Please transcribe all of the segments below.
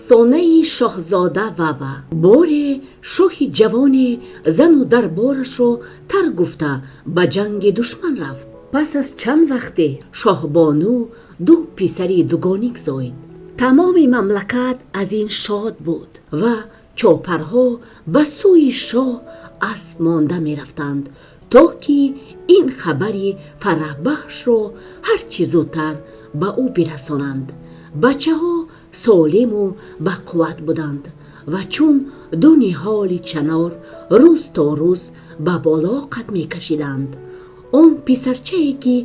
Афсонаи шоҳзода Вава. Боре шоҳи ҷавоне зану дарборашро тарк гуфта, ба ҷанги душман рафт. Пас аз чанд вақте шоҳбону ду писари дугоник зоид. Тамоми мамлакат аз ин шод буд ва чопарҳо ба сӯи шоҳ асп монда мерафтанд, то ки ин хабари фараҳбахшро ҳарчи зудтар ба ӯ бирасонанд. Бачаҳо солиму бақувват буданд ва чун ду ниҳоли чанор рӯз то рӯз ба боло қад мекашиданд. Он писарчае, ки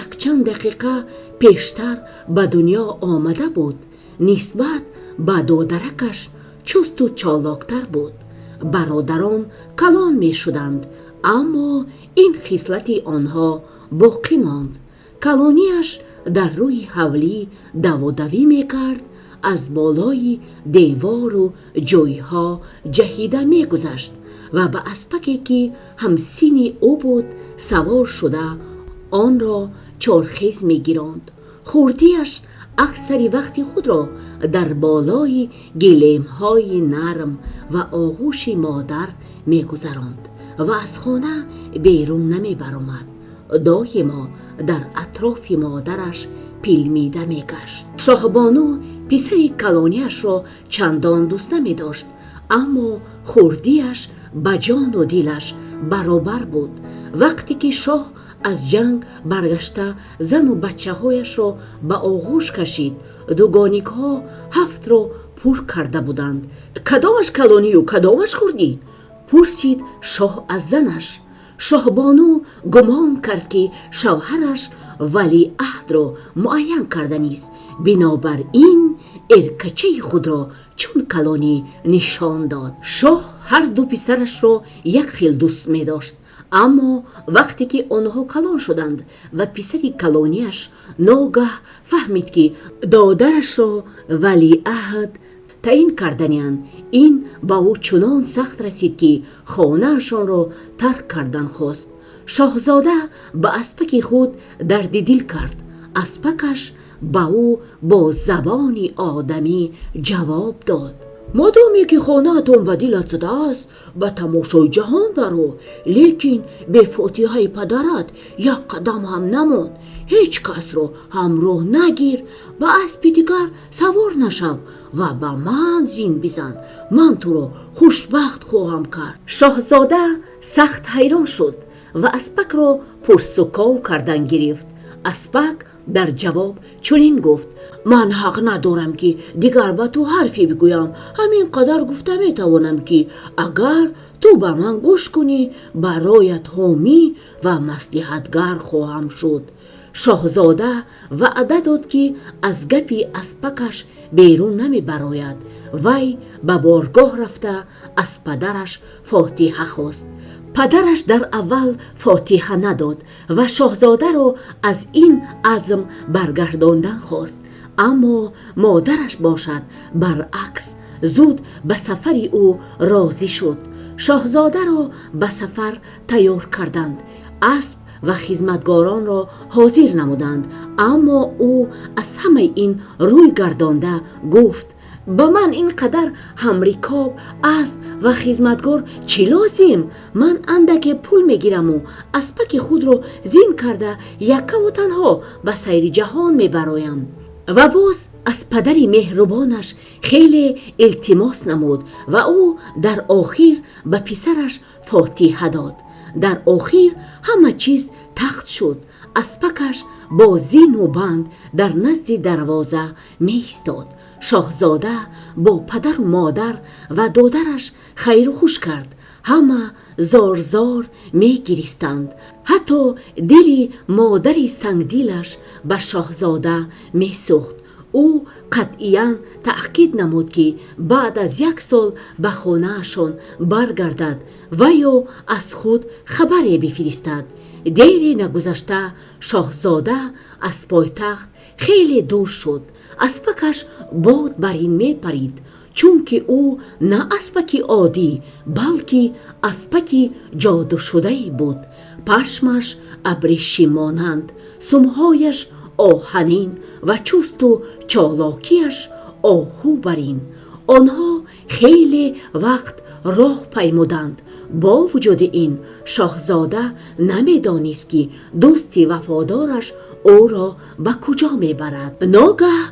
якчанд дақиқа пештар ба дунё омада буд, нисбат ба додаракаш чусту чолоктар буд. Бародарон калон мешуданд, аммо ин хислати онҳо боқӣ монд. Калонияш дар рӯи ҳавлӣ даводавӣ мекард, аз болои девору ҷойҳо ҷаҳида мегузашт ва ба аспаке, ки ҳамсини ӯ буд, савор шуда, онро чорхез мегиронд. Хурдиаш аксари вақти худро дар болои гилемҳои нарм ва оғӯши модар мегузаронд ва аз хона берун намебаромад. Доимо дар атрофи модараш пилмида мегашт. Шоҳбону писари калонияшро чандон дӯст намедошт, аммо хурдиаш ба ҷону дилаш баробар буд. Вақте ки шоҳ аз ҷанг баргашта, зану бачаҳояшро ба оғӯш кашид, дугоникҳо ҳафтро пур карда буданд. «Кадомаш калонию кадомаш хурдӣ?» пурсид шоҳ аз занаш. Шоҳбону гумон кард, ки шавҳараш валиаҳдро муайян карданист. Бинобар ин эркачаи худро чун калонӣ нишон дод. Шоҳ ҳар ду писарашро як хел дӯст медошт. Аммо вақте ки онҳо калон шуданд ва писари калонияш ногаҳ фаҳмид, ки додарашро валиаҳд таъин карданианд, ин ба ӯ чунон сахт расид, ки хонаашонро тарк кардан хост. Шоҳзода ба аспаки худ дарди дил кард. Аспакаш ба ӯ бо забони одамӣ ҷавоб дод: «Модоме ки хонаатон ба дилат задааст, ба тамошои ҷаҳон баро, лекин бе фотиҳаи падарат як қадам ҳам намон. Ҳеҷ касро ҳамроҳ нагир, ба аспи дигар савор нашав ва ба ман зин бизан. Ман туро хушбахт хоҳам кард». Шоҳзода сахт ҳайрон шуд ва аспакро пурсуков кардан гирифт. Аспак дар ҷавоб чунин гуфт: «Ман ҳақ надорам, ки дигар ба ту ҳарфе бигӯям. Ҳамин қадар гуфта метавонам, ки агар ту ба ман гӯш кунӣ, бароят ҳомӣ ва маслиҳатгар хоҳам шуд». Шоҳзода ваъда дод, ки аз гапи аспакаш берун намебарояд. Вай ба боргоҳ рафта, аз падараш фотиҳа хост. Падараш дар аввал фотиҳа надод ва шоҳзодаро аз ин азм баргардондан хост. Аммо модараш бошад, баръакс, зуд ба сафари ӯ розӣ шуд. Шоҳзодаро ба сафар тайёр карданд, асп ва хизматгоронро ҳозир намуданд. Аммо ӯ аз ҳамаи ин рӯй гардонда гуфт: «Ба ман ин қадар ҳамрикоб, асп ва хизматгор чӣ лозим? Ман андаке пул мегираму аспаки худро зин карда, яккаву танҳо ба сайри ҷаҳон мебароям». Ва боз аз падари меҳрубонаш хеле илтимос намуд ва ӯ дар охир ба писараш фотиҳа дод. Дар охир ҳама чиз тахт шуд. Аспакаш бо зину банд дар назди дарвоза меистод. Шоҳзода бо падару модар ва додараш хайру хуш кард. Ҳама зорзор мегиристанд. Ҳатто дили модари сангдилаш ба шоҳзода месӯхт. Ӯ қатъиян таъкид намуд, ки баъд аз як сол ба хонаашон баргардад ва ё аз худ хабаре бифиристад. Дере нагузашта шоҳзода аз пойтахт хеле дур шуд. Аспакаш бод бар ин мепарид, чунки ӯ на аспаки оддӣ, балки аспаки ҷодушудае буд. Пашмаш абрешиммонанд, сумҳояш оҳанин ва чусту чолокиаш оҳу барин. Онҳо хеле вақт роҳ паймуданд. Бо вуҷуди ин, шоҳзода намедонист, ки дӯсти вафодораш ӯро ба куҷо мебарад. Ногаҳ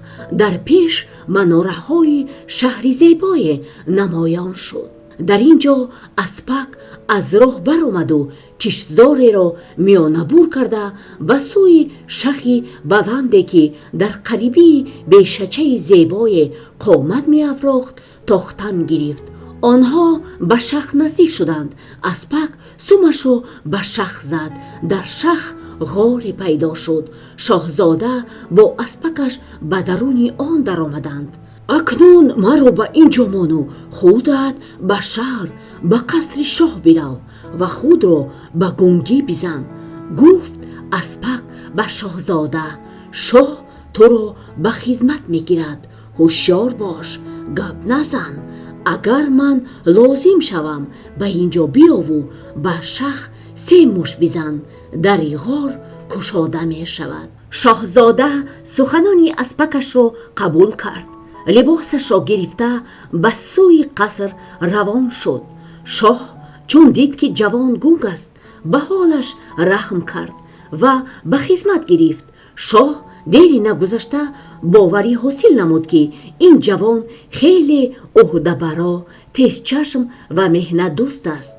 дар пеш манораҳои шаҳри зебое намоён шуд. Дар ин ҷо аспак аз роҳ баромаду киштзореро миёнабур карда, ба сӯи шахи баланде, ки дар қариби бешачаи зебое қомат меафрохт, тохтан гирифт. Онҳо ба шах наздик шуданд. Аспак сумашо ба шах зад. Дар шах ғоре пайдо шуд. Шоҳзода бо аспакаш ба даруни он даромаданд. «Акнун маро ба ин ҷо мону худат ба шаҳр, ба қасри шоҳ бирав ва худро ба гунгӣ бизан», — гуфт аспак ба шоҳзода. «Шоҳ туро ба хизмат мегирад. Ҳушёр бош, гап назан. Агар ман лозим шавам, ба ин ҷо биёву ба шах се мушт бизан, дари ғор кушода мешавад». Шоҳзода суханони аспакашро қабул кард. Либосашро гирифта, ба сӯи қаср равон шуд. Шоҳ чун дид, ки ҷавон гунг аст, ба ҳолаш раҳм кард ва ба хизмат гирифт. Шоҳ дери нагузашта боварӣ ҳосил намуд, ки ин ҷавон хеле уҳдабаро, тезчашм ва меҳнатдӯст аст.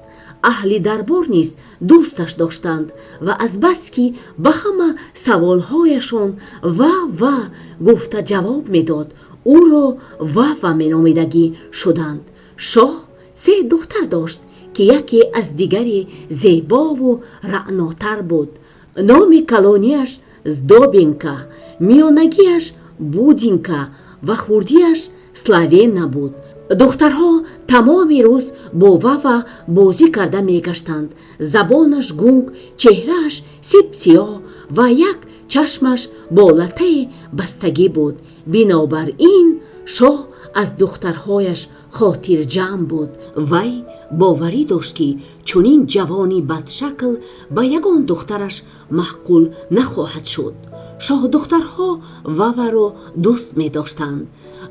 Аҳли дарбор низ дӯсташ доштанд ва азбаски ба ҳама саволҳояшон «Ва, Ва» гуфта ҷавоб медод, ӯро Вава меномидагӣ шуданд. Шоҳ се духтар дошт, ки яке аз дигаре зебову раънотар буд. Номи калонияш Сдобенка, миёнагияш Будинка ва хурдияш Славена буд. Духтарҳо тамоми рӯз бо Вава бозӣ карда мегаштанд. Забонаш гунг, чеҳрааш сип-сиёҳ ва як чашмаш бо латтаи бастагӣ буд. Бинобар ин шоҳ аз духтарҳояш хотирҷамъ буд. Вай боварӣ дошт, ки чунин ҷавони бадшакл ба ягон духтараш маъқул нахоҳад шуд. Шоҳдухтарҳо Ваваро дӯст медоштанд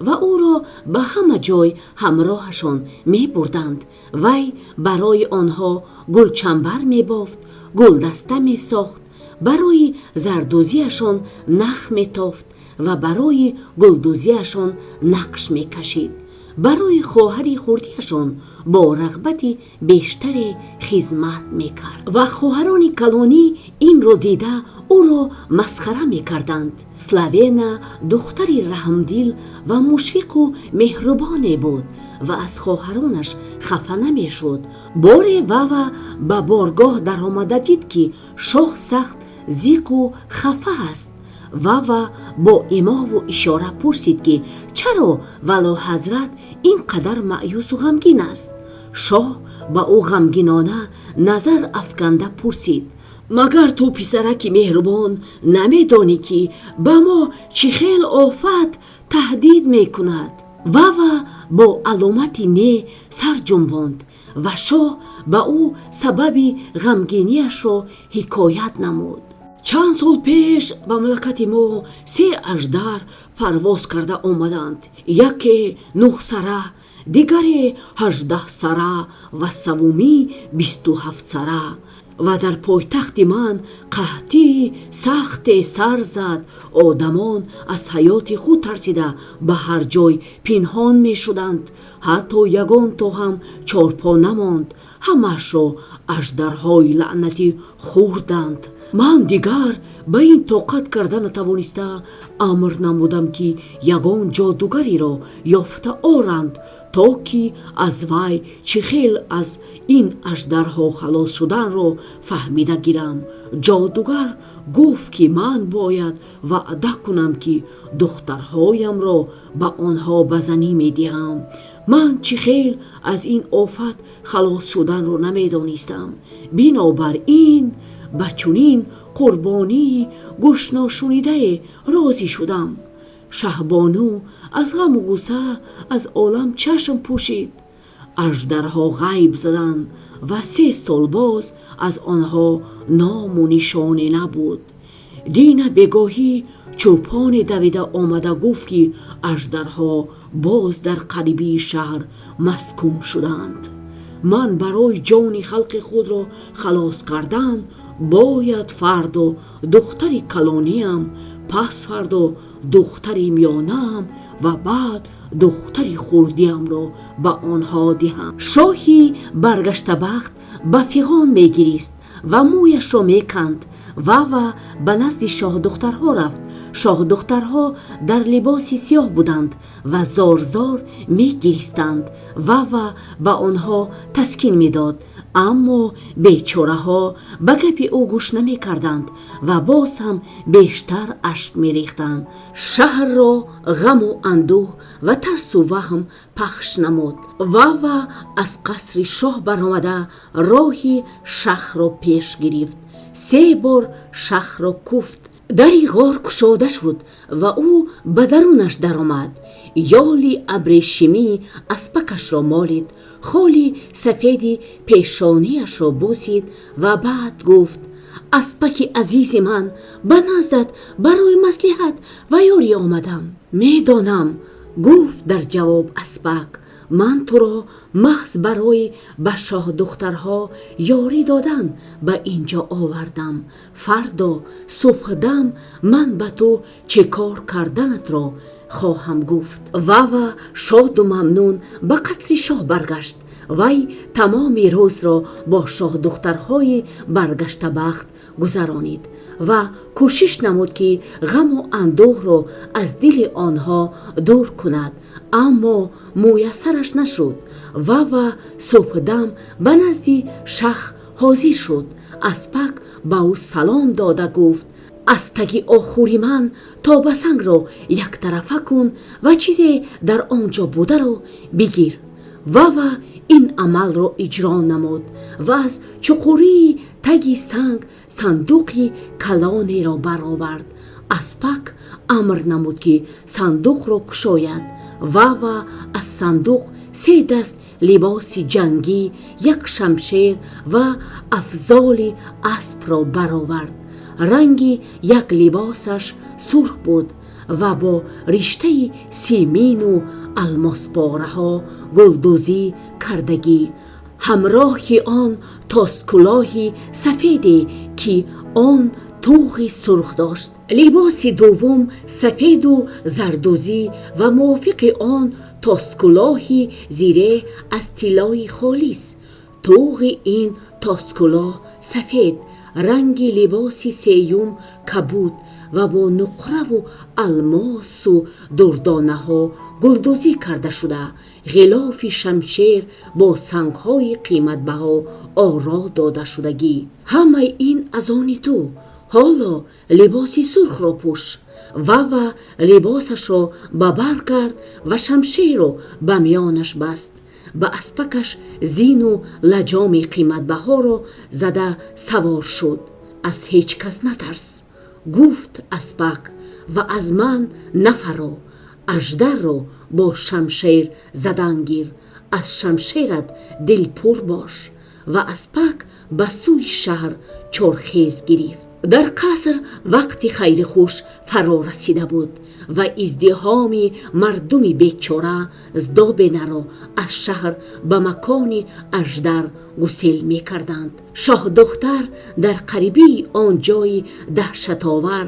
ва ӯро ба ҳама ҷой ҳамроҳашон мебурданд. Вай барои онҳо гулчамбар мебофт, гулдаста месохт, барои зардӯзиашон нах метофт ва барои гулдӯзиашон нақш мекашид. Барои хоҳари хурдиашон бо рағбати бештаре хизмат мекард ва хоҳарони калонӣ инро дида ӯро масхара мекарданд. Славена духтари раҳмдил ва мушфиқу меҳрубоне буд ва аз хоҳаронаш хафа намешуд. Боре Вава ба боргоҳ даромада дид, ки шоҳ сахт зиқу хафа аст. Вава бо имову ишора пурсид, ки чаро валоҳазрат ин қадар маъюсу ғамгин аст. Шоҳ ба ӯ ғамгинона назар афканда пурсид: «Магар ту, писараки меҳрубон, намедонӣ, ки ба мо чӣ хел офат таҳдид мекунад?» Вава бо аломати не сар ҷунбонд ва шоҳ ба ӯ сабаби ғамгиниашро ҳикоят намуд. «Чанд сол пеш мамлакати мо се аждар парвоз карда омаданд: яке нӯҳсара, дигаре 18-сара ва саввумӣ 27-сара. Ва дар пойтахти ман қаҳтии сахте сар зад. Одамон аз ҳаёти худ тарсида, ба ҳар ҷой пинҳон мешуданд. Ҳатто ягон то ҳам чорпо намонд. Ҳамаашро аждарҳои лаънатӣ хӯрданд. Ман дигар ба ин тоқат карда натавониста, амр намудам, ки ягон ҷодугареро ёфта оранд, то ки аз вай чӣ хел аз ин аждарҳо халос шуданро фаҳмида гирам. Ҷодугар гуфт, ки ман бояд ваъда кунам, ки духтарҳоямро ба онҳо ба занӣ медиҳам. Ман чӣ хел аз ин офат халос шуданро намедонистам. Бинобар ин ба чунин қурбонии гӯшношунидае розӣ шудам. Шаҳбону аз ғаму ғусса аз олам чашм пӯшид. Аждарҳо ғайб заданд ва 3 сол боз аз онҳо ному нишоне набуд. Дина бегоҳӣ чӯпоне давида омада гуфт, ки аждарҳо боз дар қарибии шаҳр маскун шудаанд. Ман барои ҷони халқи худро халос кардан бояд фардо духтари калониам, пасфардо духтари миёнаам ва баъд духтари хурдиамро ба онҳо диҳам. Шоҳи баргаштабахт ба фиғон мегирист ва мӯяшро меканд. Вава ба назди шоҳдухтарҳо рафт. Шоҳдухтарҳо дар либоси сиёҳ буданд ва зор-зор мегиристанд. Вава ба онҳо таскин медод, аммо бечораҳо ба гапи ӯ гӯш намекарданд ва боз ҳам бештар ашк мерехтанд. Шаҳрро ғаму андӯҳ ва тарсу ваҳм пахш намуд. Вава аз қасри шоҳ баромада, роҳи шахро пеш гирифт. Се бор шахро куфт. Дари ғор кушода шуд ва ӯ ба дарунаш даромад. Ёли абрешимии аспакашро молид, холи сафеди пешониашро бусид ва баъд гуфт: «Аспаки азизи ман, ба наздат барои маслиҳат ва ёрӣ омадам». «Медонам», гуфт дар ҷавоб аспак, «ман туро маҳз барои ба шоҳдухтарҳо ёрӣ додан ба ин ҷо овардам. Фардо субҳдам ман ба ту чӣ кор карданатро хоҳам гуфт». Вава шоду мамнун ба қасри шоҳ баргашт. Вай тамоми рӯзро бо шоҳдухтарҳои баргаштабахт гузаронид ва кӯшиш намуд, ки ғаму андӯҳро аз дили онҳо дур кунад, аммо муяссараш нашуд. Вава субҳдам ба назди шах ҳозир шуд. Аспак ба ӯ салом дода гуфт: «Аз таги охури ман тобасангро яктарафа кун ва чизе дар он ҷо бударо бигир». Вава ин амалро иҷро намуд ва аз чуқурии таги санг сандуқи калонеро баровард. Аспак амр намуд, ки сандуқро кушояд. Вава аз сандуқ се даст либоси ҷангӣ, як шамшер ва афзоли аспро баровард. Ранги як либосаш сурх буд ва бо риштаи симину алмоспораҳо гулдӯзӣ кардагӣ. Ҳамроҳи он тоскулоҳи сафеде, ки он туғи сурх дошт. Либоси дуввум сафеду зардӯзӣ ва мувофиқи он тоскулоҳи зиреҳ аз тиллои холис. Туғи ин тоскулоҳ сафед, ранги либоси сеюм кабуд ва бо нуқраву алмосу дурдонаҳо гулдӯзӣ карда шуда. Ғилофи шамшер бо сангҳои қиматбаҳо оро дода шудагӣ. «Ҳамаи ин аз они ту. Ҳоло либоси сурхро пӯш». Вава либосашро ба бар кард ва шамшерро ба миёнаш баст. Ба аспакаш зину лаҷоми қиматбаҳоро зада савор шуд. «Аз ҳеҷ кас натарс», гуфт аспак, «ва аз ман нафаро. Аждарро бо шамшер задан гир, аз шамшерат дилпур бош». Ва аспак ба сӯи шаҳр чорхез гирифт. Дар қаср вақти хайру хуш фаро расида буд ва издиҳоми мардуми бечора Здобенаро аз шаҳр ба макони аждар гусел мекарданд. Шоҳдухтар дар қарибии он ҷои даҳшатовар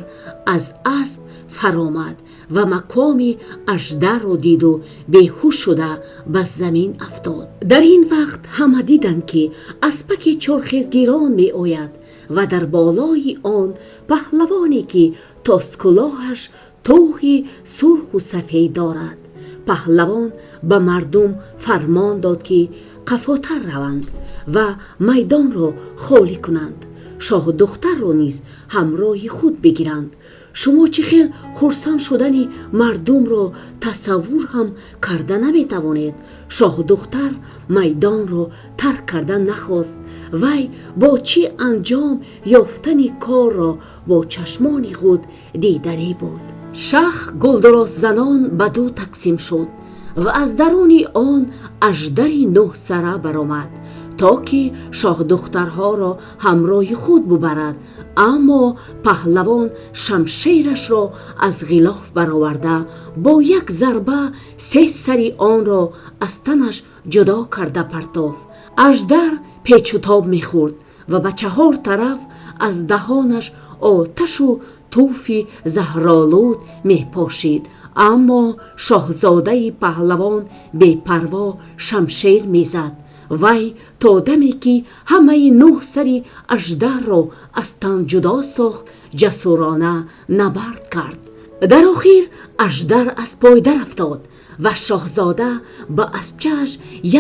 аз асп фаромад ва макоми аждарро диду беҳуш шуда ба замин афтод. Дар ин вақт ҳама диданд, ки аспаки чорхезгирон меояд ва дар болои он паҳлавоне, ки тоскулоҳаш туғи сурху сафед дорад. Паҳлавон ба мардум фармон дод, ки қафотар раванд ва майдонро холӣ кунанд, шоҳдухтарро низ ҳамроҳи худ бигиранд. Шумо чӣ хел хурсанд шудани мардумро тасаввур ҳам карда наметавонед. Шоҳдухтар майдонро тарк кардан нахост. Вай бо чӣ анҷом ёфтани корро бо чашмони худ диданӣ буд. Шах гулдуростзанон ба ду тақсим шуд ва аз даруни он аждари нӯҳсара баромад. то ки шоҳдухтарҳоро ҳамроҳи худ бубарад. Аммо паҳлавон шамшерашро аз ғилоф бароварда, бо як зарба се сари онро аз танаш ҷудо карда партофт. Аждар печутоб мехӯрд ва ба чаҳор тараф аз даҳонаш оташу туфи заҳролуд мепошид. Аммо шоҳзодаи паҳлавон бепарво шамшер мезад. Вай то даме ки ҳамаи нӯҳ сари аждарро аз тан ҷудо сохт, ҷасурона набард кард. Дар охир аждар аз пой дарафтод ва шоҳзода ба аспчааш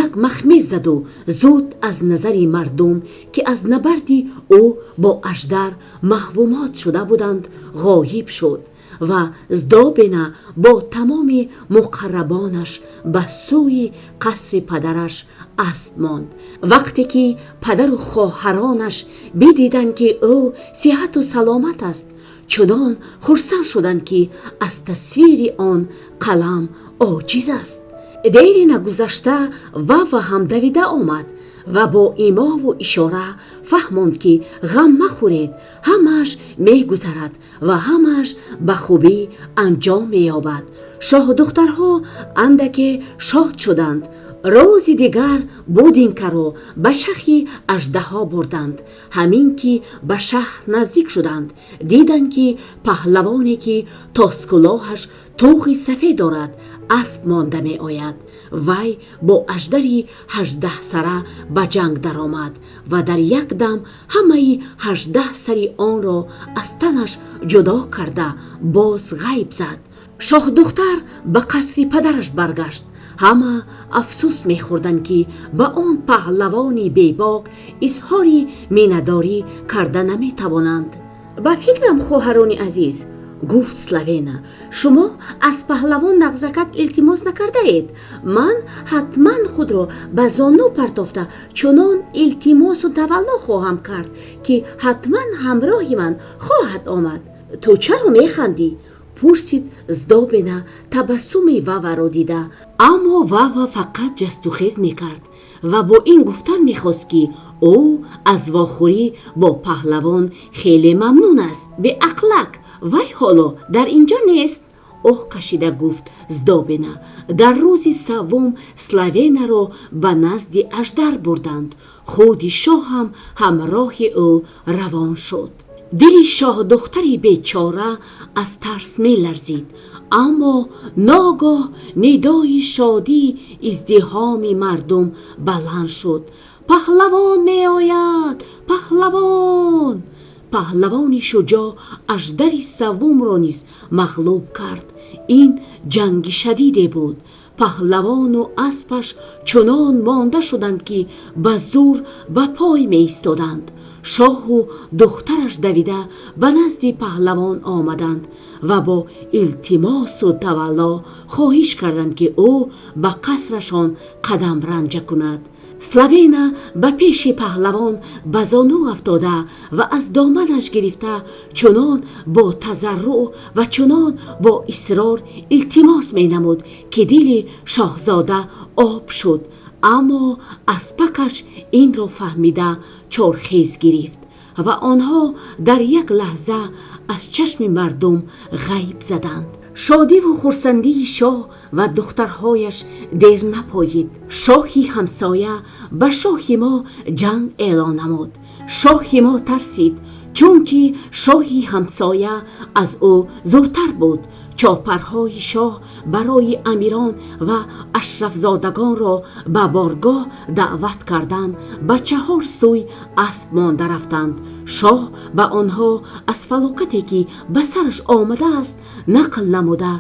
як махмез заду зуд аз назари мардум, ки аз набарди ӯ бо аждар маҳвумот шуда буданд, ғоиб шуд ва Здобена бо тамоми муқаррабонаш ба сӯи қасри падараш асп монд. Вақте ки падару хоҳаронаш бидиданд, ки ӯ сиҳату саломат аст, чунон хурсанд шуданд, ки аз тасвири он қалам оҷиз аст. Дери нагузашта Вава ҳам давида омад ва бо имову ишора фаҳмонд, ки ғам махӯред, ҳамаш мегузарад ва ҳамаш ба хубӣ анҷом меёбад. Шоҳдухтарҳо андаке шод шуданд. Рӯзи дигар Будинкаро ба шахи аждаҳо бурданд. Ҳамин ки ба шаҳр наздик шуданд, диданд, ки паҳлавоне, ки тоскулоҳаш туғи сафед дорад, асп монда меояд. Вай бо аждари ҳаждаҳсара ба ҷанг даромад ва дар як дам ҳамаи 18 сари онро аз танаш ҷудо карда, боз ғайб зад. Шоҳдухтар ба қасри падараш баргашт. Ҳама афсӯс мехӯрданд, ки ба он паҳлавони бебок изҳори миннатдорӣ карда наметавонанд. Ба фикрам, хоҳарони азиз, гуфт Славена, шумо аз паҳлавон Нағзакак илтимос накардаед. Ман ҳатман худро ба зону партофта, чунон илтимосу тавалло хоҳам кард, ки ҳатман ҳамроҳи ман хоҳад омад. Ту чаро механдӣ? Пурсид Здобена табассуми Ваваро дида. Аммо Вава фақат ҷастухез мекард ва бо ин гуфтан мехост, ки ӯ аз вохӯрӣ бо паҳлавон хеле мамнун аст. Беақлак, вай ҳоло дар инҷо нест, оҳ кашида гуфт Здобена. Дар рӯзи саввум Славенаро ба назди аждар бурданд. Худи шоҳ ҳам ҳамроҳи ӯ равон шуд. Дили шоҳдухтари бечора аз тарс меларзид, аммо ногоҳ нидои шодии издиҳоми мардум баланд шуд: Паҳлавон меояд, паҳлавон! Паҳлавони шуҷоъ аждари саввумро низ мағлуб кард. Ин ҷанги шадиде буд. Паҳлавону аспаш чунон монда шуданд, ки ба зӯр ба пой меистоданд. Шоҳу духтараш давида ба назди паҳлавон омаданд ва бо илтимосу тавалло хоҳиш карданд, ки ӯ ба қасрашон қадам ранҷа кунад. Славена ба пеши паҳлавон ба зону афтода ва аз доманаш гирифта, чунон бо тазарруъ ва чунон бо исрор илтимос менамуд, ки дили шоҳзода об шуд. Аммо аспакаш инро фаҳмида, чорхез гирифт ва онҳо дар як лаҳза аз чашми мардум ғайб заданд. Шодиву хурсандии шоҳ ва духтарҳояш дер напоид. Шоҳи ҳамсоя ба шоҳи мо ҷанг эълон намуд. Шоҳи мо тарсид, чунки шоҳи ҳамсоя аз ӯ зудтар буд. Чопарҳои шоҳ барои амирон ва ашрафзодагонро ба боргоҳ даъват кардан ба чаҳор сӯй асп монда рафтанд. Шоҳ ба онҳо аз фалокате, ки ба сараш омадааст, нақл намуда,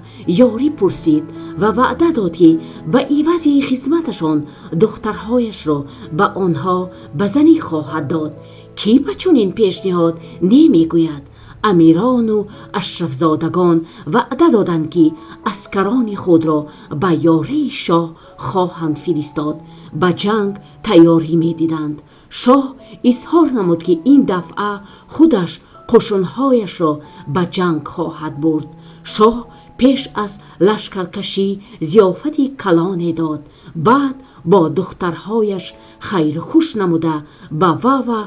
ёрӣ пурсид ва ваъда дод, ки ба ивази хизматашон духтарҳояшро ба онҳо ба занӣ хоҳад дод. Кӣ ба чунин пешниҳод не мегӯяд? Амирону ашрафзодагон ваъда доданд, ки аскарони худро ба ёрии шоҳ хоҳанд фиристод. Ба ҷанг тайёрӣ медиданд. Шоҳ изҳор намуд, ки ин дафъа худаш қӯшунҳояшро ба ҷанг хоҳад бурд. Шоҳ Пеш аз лашкаркашӣ зиёфати калоне дод. Баъд бо духтарҳояш хайру хуш намуда, ба Вава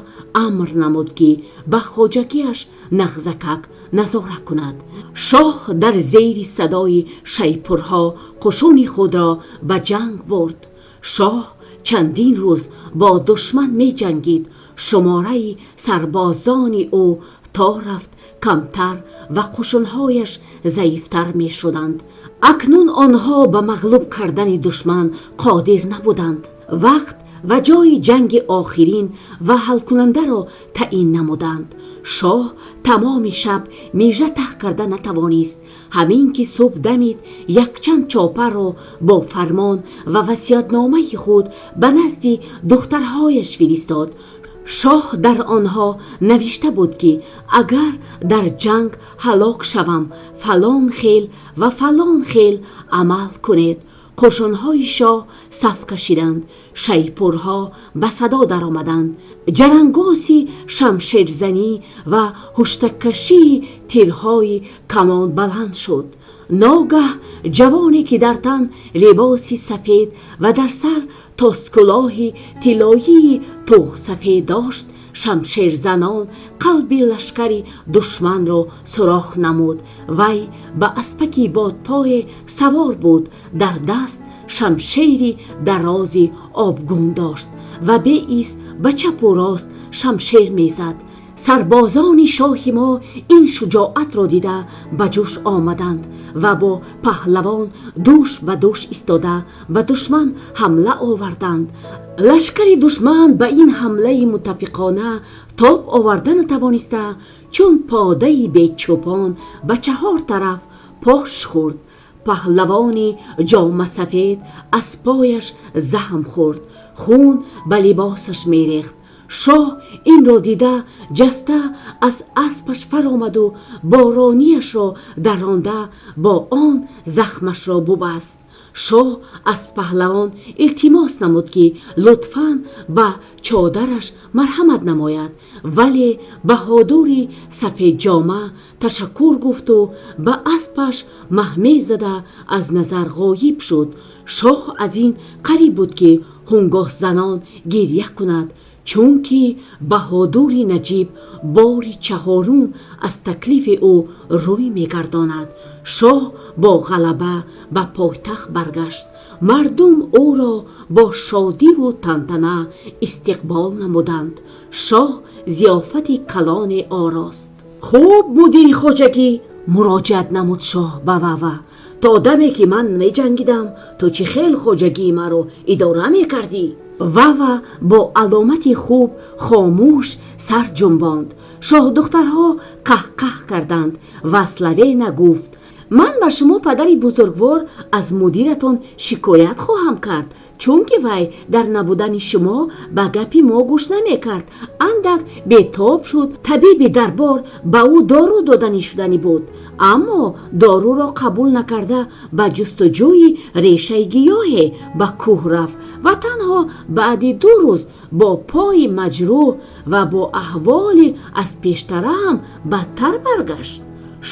амр намуд, ки ба хоҷагиаш нағзакак назора кунад. Шоҳ дар зери садои шайпурҳо қушуни худро ба ҷанг бурд. Шоҳ чандин рӯз бо душман меҷангид. Шумораи сарбозони ӯ то рафт камтар ва қушунҳояш заифтар мешуданд. Акнун онҳо ба мағлуб кардани душман қодир набуданд. Вақт ва ҷойи ҷанги охирин ва ҳалкунандаро таъин намуданд. Шоҳ тамоми шаб мижа таҳ карда натавонист. Ҳамин ки субҳ дамид, якчанд чопарро бо фармон ва васиятномаи худ ба назди духтарҳояш фиристод. Шоҳ дар онҳо навишта буд, ки агар дар ҷанг ҳалок шавам, фалон хел ва фалон хел амал кунед. Қушунҳои шоҳ саф кашиданд. Шайпурҳо ба садо даромаданд. Ҷарангоси шамшерзанӣ ва ҳуштаккашии тирҳои камон баланд шуд. Ногаҳ ҷавоне, ки дар тан либоси сафед ва дар сар тоскулоҳи тиллоии туғсафед дошт, шамшерзанон қалби лашкари душманро сурох намуд. Вай ба аспаки бодпое савор буд, дар даст шамшери дарози обгун дошт ва беист ба чапу рост шамшер мезад. Сарбозони шоҳи мо ин шуҷоатро дида, ба ҷӯш омаданд ва бо паҳлавон дӯш ба дӯш истода, ба душман ҳамла оварданд. Лашкари душман ба ин ҳамлаи муттафиқона тоб оварда натавониста, чун подаи бечӯпон ба чаҳор тараф пош хӯрд. Паҳлавони ҷомасафед аз пояш заҳм хӯрд, хун ба либосаш мерехт. Шоҳ инро дида, ҷаста аз аспаш фаромаду боронияшро даронда, бо он захмашро бубаст. Шоҳ аз паҳлавон илтимос намуд, ки лутфан ба чодараш марҳамат намояд, вале баҳодури сафедҷома ташаккур гуфту ба аспаш маҳме зада, аз назар ғоиб шуд. Шоҳ аз ин қариб буд, ки ҳунгосзанон гиря кунад, чунки баҳодури наҷиб бори чаҳорум аз таклифи ӯ рӯй мегардонад. Шоҳ бо ғалаба ба пойтахт баргашт. Мардум ӯро бо шодиву тантана истиқбол намуданд. Шоҳ зиёфати калоне орост. «Хуб, мудири хоҷагӣ, — муроҷиат намуд шоҳ ба Вава, — то даме ки ман меҷангидам, ту чӣ хел хоҷагии маро идора мекардӣ?» Вава бо аломати хуб хомӯш сар ҷунбонд. Шоҳдухтарҳо қаҳқаҳ карданд ва Славена гуфт: «Ман ба шумо, падари бузургвор, аз мудиратон шикоят хоҳам кард, чунки вай дар набудани шумо ба гапи мо гӯш намекард. Андак бетоб шуд. Табиби дарбор ба ӯ дору доданӣ шуданӣ буд, аммо доруро қабул накарда, ба ҷустуҷӯи решаи гиёҳе ба кӯҳ рафт ва танҳо баъди 2 рӯз бо пои маҷрӯҳ ва бо аҳволи аз пештараам бадтар баргашт».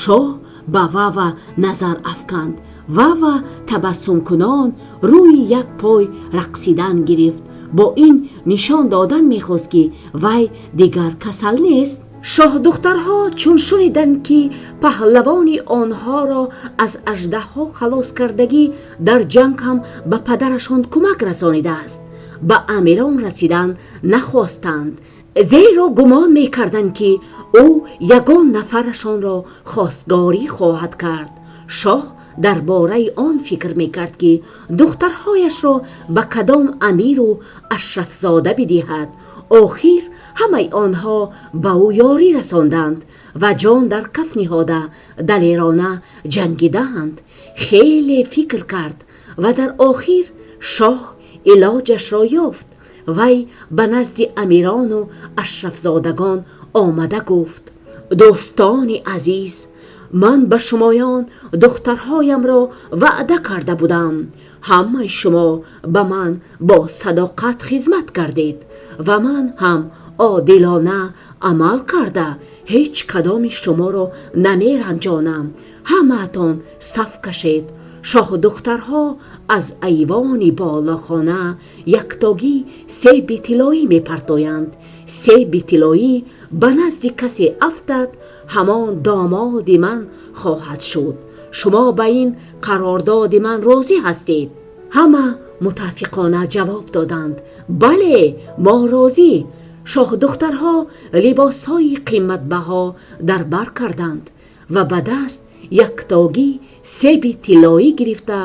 Шоҳ ба Вава назар афканд. Вава табассумкунон рӯи як пой рақсидан гирифт. Бо ин нишон додан мехост, ки вай дигар касал нест. Шоҳдухтарҳо чун шуниданд, ки паҳлавони онҳоро аз аждаҳо халос кардагӣ, дар ҷанг ҳам ба падарашон кӯмак расонидааст, ба амирон расидан нахостанд, зеро гумон мекарданд, ки ӯ ягон нафарашонро хостгорӣ хоҳад кард. Шоҳ дар бораи он фикр мекард, ки духтарҳояшро ба кадом амиру ашрафзода бидиҳад. Охир ҳамаи онҳо ба ӯ ёрӣ расонданд ва ҷон дар каф ниҳода, далерона ҷангидаанд. Хеле фикр кард ва дар охир шоҳ илоҷашро ёфт. Вай ба назди амирону ашрафзодагон омада гуфт: «Дӯстони азиз, ман ба шумоён духтарҳоямро ваъда карда будам. Ҳамаи шумо ба ман бо садоқат хизмат кардед ва ман ҳам Одилона амал карда, ҳеҷ кадоми шуморо намеранҷонам. Ҳамаатон саф кашед. Шоҳдухтарҳо аз айвони болохона яктогӣ себи тиллоӣ мепартоянд. Себи тиллоӣ ба назди касе афтад, ҳамон домоди ман хоҳад шуд. Шумо ба ин қарордоди ман розӣ ҳастед? Ҳама муттафиқона ҷавоб доданд: бале, мо розӣ. Шоҳдухтарҳо либосҳои қиматбаҳо дар бар карданд ва ба даст яктогӣ себи тиллоӣ гирифта,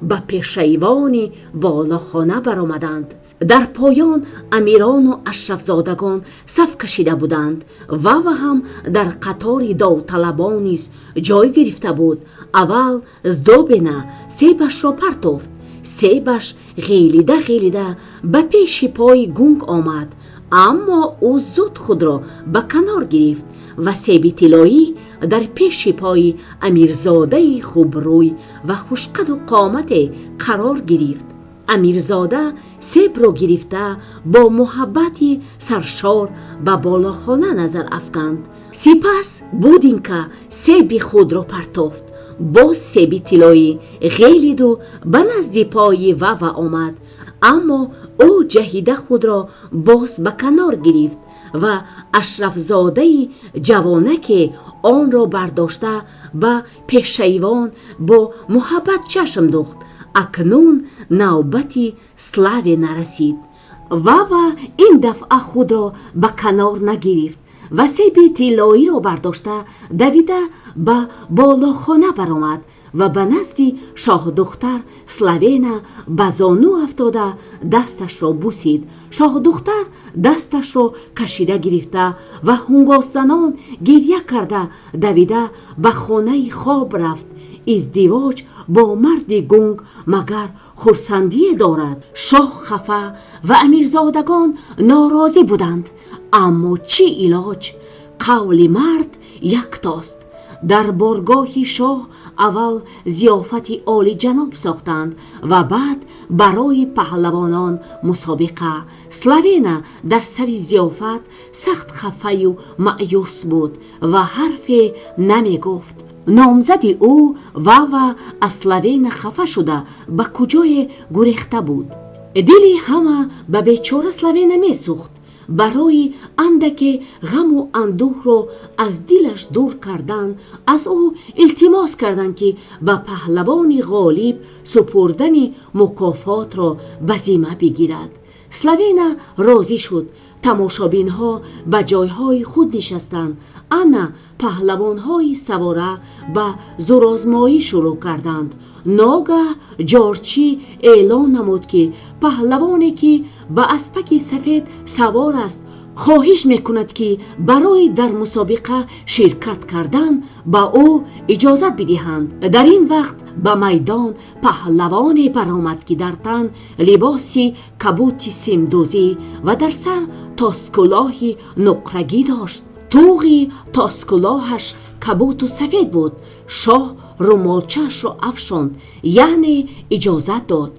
ба пешайвони болохона баромаданд. Дар поён амирону ашрафзодагон саф кашида буданд. Вава ҳам дар қатори довталабон низ ҷой гирифта буд. Аввал Сдобена себашро партофт. Себаш ғелида ғелида ба пеши пои гунг омад, аммо ӯ зуд худро ба канор гирифт ва себи тиллоӣ дар пеши пои амирзодаи хубрӯй ва хушқаду қомате қарор гирифт. Амирзода себро гирифта, бо муҳаббати саршор ба болохона назар афканд. Сипас Будинка себи худро партофт. Боз себи тиллоӣ ғелиду ба назди пои Вава омад, аммо ӯ ҷаҳида худро боз ба канор гирифт ва ашрафзодаи ҷавонаке онро бардошта, ба пешайвон бо муҳаббат чашм духт. Акнун навбати Славена расид. Вава ин дафъа худро ба канор нагирифт ва себи тиллоиро бардошта, давида ба болохона баромад ва ба назди шоҳдухтар Славена ба зону афтода, дасташро бусид. Шоҳдухтар дасташро кашида гирифта ва ҳунгосзанон гиря карда, давида ба хонаи хоб рафт. Издивоҷ бо марди гунг магар хурсандие дорад? Шоҳ хафа ва амирзодагон норозӣ буданд, аммо чӣ илоҷ? Қавли мард яктост. Дар боргоҳи шоҳ аввал зиёфати олиҷаноб сохтанд ва баъд барои паҳлавонон мусобиқа. Славена дар сари зиёфат сахт хафаю маъюс буд ва ҳарфе намегуфт. Номзади ӯ Вава аз Славена хафа шуда, ба куҷое гурехта буд. Дили ҳама ба бечора Славена месӯхт. Барои андаке ғаму андӯҳро аз дилаш дур кардан, аз ӯ илтимос карданд, ки ба паҳлавони ғолиб супурдани мукофотро ба зимма бигирад. Славена розӣ шуд. Тамошобинҳо ба ҷойҳои худ нишастанд. Ана паҳлавонҳои савора ба зӯрозмоӣ шурӯъ карданд. Ногаҳ ҷорчӣ эълон намуд, ки паҳлавоне, ки ба аспаки сафед савор аст, хоҳиш мекунад, ки барои дар мусобиқа ширкат кардан ба ӯ иҷозат бидиҳанд. Дар ин вақт ба майдон паҳлавоне баромад, ки дар тан либоси кабути симдӯзӣ ва дар сар тоскулоҳи нуқрагӣ дошт. Тӯғи тоскулоҳаш кабуту сафед буд. Шоҳ румолчаашро афшонд, яъне иҷозат дод.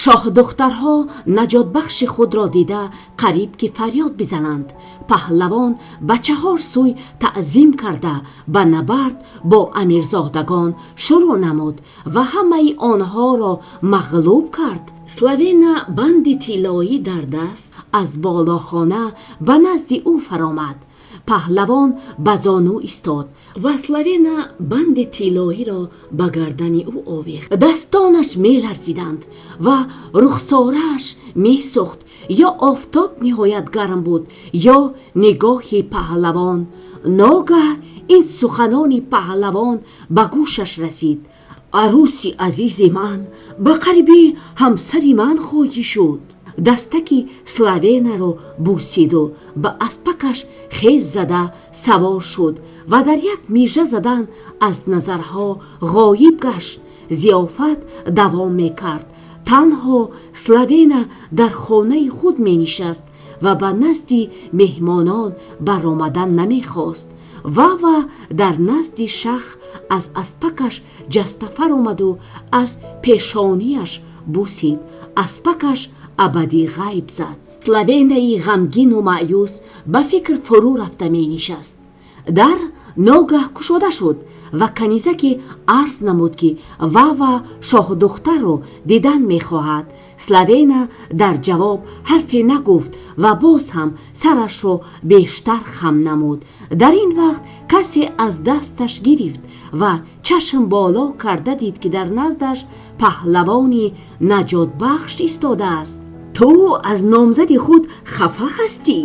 Шоҳдухтарҳо наҷотбахши худро дида, қариб ки фарёд бизананд. Паҳлавон ба чаҳор сӯй таъзим карда, ба набард бо амирзодагон шурӯъ намуд ва ҳамаи онҳоро мағлуб кард. Славена банди тиллоӣ дар даст аз болохона ба назди ӯ фаромад. Паҳлавон ба зону истод ва Славена банди тиллоиро ба гардани ӯ овехт. Дастонаш меларзиданд ва рухсорааш месӯхт. Ё офтоб ниҳоят гарм буд, ё нигоҳи паҳлавон. Ногаҳ ин суханони паҳлавон ба гӯшаш расид: «Арӯси азизи ман, ба қарибӣ ҳамсари ман хоҳӣ шуд». Дастаки Славенаро бусиду ба аспакаш хез зада савор шуд ва дар як мижа задан аз назарҳо ғоиб гашт. Зиёфат давом мекард. Танҳо Славена дар хонаи худ менишаст ва ба назди меҳмонон баромадан намехост. Вава дар назди шах аз аспакаш ҷаста фаромаду аз пешониаш бусид. Аспакаш абадӣ ғайб зад. Славенаи ғамгину маъюс ба фикр фурӯ рафта менишаст. Дар ногаҳ кушода шуд ва канизаке арз намуд, ки Вава шоҳдухтарро дидан мехоҳад. Славена дар ҷавоб ҳарфе нагуфт ва боз ҳам сарашро бештар хам намуд. Дар ин вақт касе аз дасташ гирифт ва чашм боло карда дид, ки дар наздаш паҳлавони наҷотбахш истодааст. «Ту аз номзади худ хафа ҳастӣ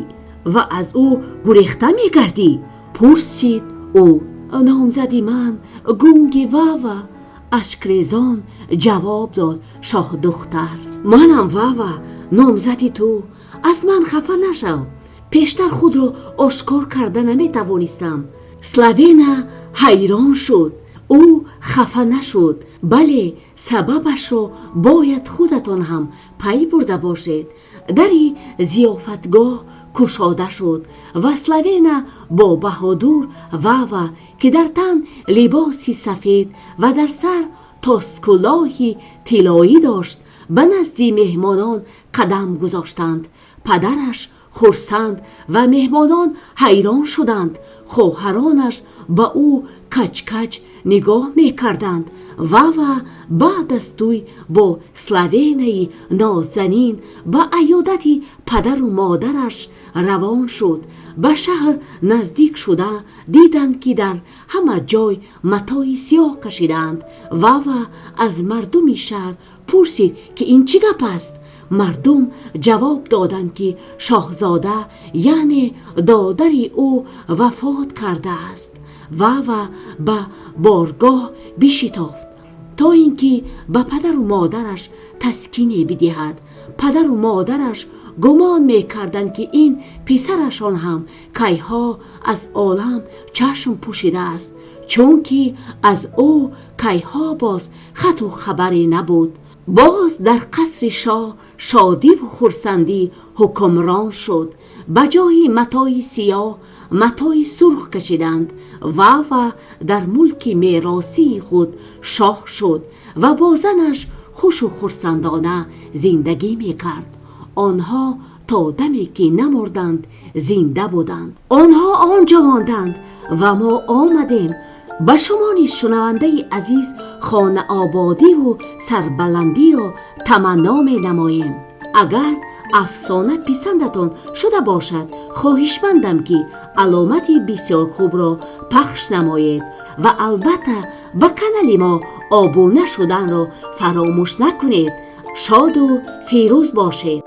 ва аз ӯ гурехта мегардӣ?» пурсид ӯ. «Номзади ман гунги Вава», ашкрезон ҷавоб дод шоҳдухтар. «Манам Вава, номзади ту. Аз ман хафа нашав. Пештар худро ошкор карда наметавонистам». Славена ҳайрон шуд. Ӯ хафа нашуд. Бале, сабабашро бояд худатон ҳам пай бурда бошед. Дари зиёфатгоҳ кушода шуд ва Славена бо баҳодур Вава, ки дар тан либоси сафед ва дар сар тоскулоҳи тиллоӣ дошт, ба назди меҳмонон қадам гузоштанд. Падараш хурсанд ва меҳмонон ҳайрон шуданд. Хоҳаронаш ба ӯ каҷ-каҷ нигоҳ мекарданд. Вава баъд аз тӯй бо Славенаи нозанин ба аёдати падару модараш равон шуд. Ба шаҳр наздик шуда диданд, ки дар ҳама ҷой матои сиёҳ кашидаанд. Вава аз мардуми шаҳр пурсид, ки ин чӣ гап аст. Мардум ҷавоб доданд, ки шоҳзода, яъне додари ӯ, вафот кардааст. Вава ба боргоҳ бишитофт, то ин ки ба падару модараш таскине бидиҳад. Падару модараш гумон мекарданд, ки ин писарашон ҳам кайҳо аз олам чашм пӯшидааст, чунки аз ӯ кайҳо боз хату хабаре набуд. Боз дар қасри шоҳ шодиву хурсандӣ ҳукмрон шуд. Ба ҷои матои сиёҳ матои сурх кашиданд. Вава дар мулки меросии худ шоҳ шуд ва бо занаш хушу хурсандона зиндагӣ мекард. Онҳо то даме ки намурданд, зинда буданд. Онҳо он ҷо монданд ва мо омадем. Ба шумо низ, шунавандаи азиз, хонаободиву сарбаландиро таманно менамоем. Агар афсона писандатон шуда бошад, хоҳишмандам, ки аломати бисёр хубро пахш намоед ва албатта ба канали мо обуна шуданро фаромӯш накунед. Шоду фирӯз бошед.